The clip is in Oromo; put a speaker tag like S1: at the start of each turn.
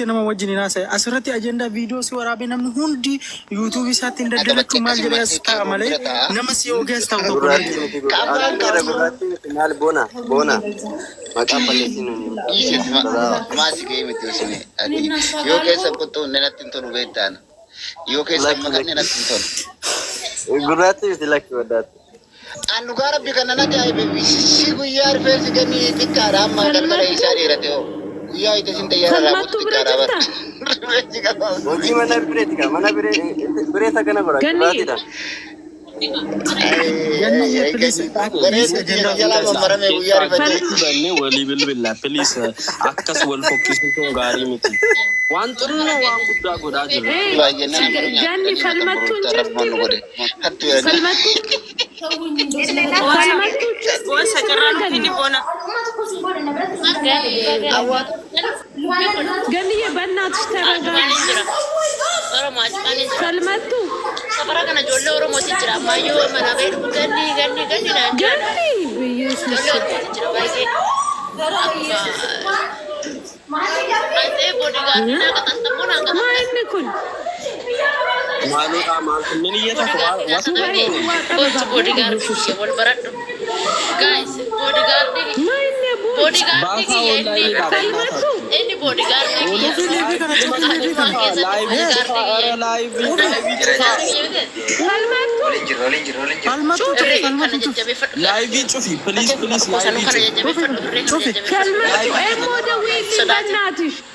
S1: gootee nama wajjin hin haasa'e. Asirratti ajandaa viidiyoo si waraabee namni hundi yuutuubii isaatti hin daddalachuu maal jedhee as ta'a malee nama si oogee as ta'u tokko hin
S2: Gurraattii
S1: arginu.
S2: miti addunyaarra gurraattii miti maal boona boona maqaan balleessii nuuni
S3: Dhiisi maa si ga'ee miti osine ati yoo keessa qottoon natti hin tolu beektaan yoo keessa
S2: Lakki
S3: maqanne
S2: lakki
S3: natti hin tolu.
S2: Gurraattii miti lakki waddaatti.
S3: An dhugaa rabbi kan nan ajaa'ibe si guyyaa rifeensi ganii xiqqaadha amma galgala isaa dheerate hoo guyyaa itti isin xayyaara irraa buutu
S4: Falmattuu bira
S3: xiqqaadha bara.
S4: jirta?
S3: Rifeensi qaba.
S2: Hojii mana bireeti kaa mana biree biree takana godha
S4: Ganni
S2: gurraattiidha.
S1: Ganniyyee please dhiisi
S3: Bareedu
S1: ajandaa
S3: jalaa
S1: fuudhaa.
S3: mammarame guyyaa
S5: Keessaa
S3: rifate.
S5: keetti bannee walii bilbilla. Please akkas wal fokkisuun gaarii miti. Waan xinnoo waan guddaa godhaa jirra.
S4: Ee,
S3: Baay'ee nama nyaata
S4: Ganni
S3: nama
S4: falmattuun
S3: kan
S4: jirti
S3: rabbi nu
S4: bira.
S3: godhe. Hattu jedhanii.
S4: Falmattuu falmattuu jirti
S6: Boonsa
S4: sirra
S6: carraa nuuf
S4: ganni.
S6: inni boona.
S4: Ganniyyee በእናትሽ ተረጋጊ። Falmattuu
S7: Safara kana ijoollee Oromooti jira. Ammayyuu mana bahee dhufu ganni ganni ganni naan jedhan.
S4: Ganni በኢየሱስ
S7: Ijoollee Oromooti jira baay'ee. Akkuma Atee bodyguardii naa qaxartammoo naan
S4: ማ
S7: qaxartan.
S4: inni kun
S5: Maalidha maaltu min iyyata
S7: Bodyguardii naa
S4: Subaree
S7: qaxartee.
S4: waa
S7: Kootu
S4: qaba
S7: bodyguardii
S4: በኢየሱስ
S7: kiyya wal baradhu. Guys, bodyguardii
S4: ማ inni buuch
S7: bodyguardii
S5: Baasaa
S7: kiyya inni
S5: onlaayiniidha
S4: Falmattuu
S7: inni bodyguardii kiyya.
S1: Cufi live kana, cufi live
S7: Adummaa
S1: kana.
S7: keessatti
S5: Live
S7: bodyguardii
S5: cufaa
S7: kiyya.
S5: ara live live cufaa.
S7: Bodyguardii kiyya miti.
S4: Falmattuu
S3: Waliin jirra waliin jirra waliin jirra.
S1: Falmattuu cufi
S7: Irree kana
S1: falmattuu cufi.
S7: jajjabeeffadhu.
S5: Live cufi please please
S7: Tokko sanuu
S5: live
S7: kana
S5: cufi.
S7: jajjabeeffadhu. Irree kana
S1: Cufi.
S7: jajjabeeffadhu.
S4: Falmattuu ኤሞ ደውዪልኝ
S7: Sodaatin.
S4: በእናትሽ።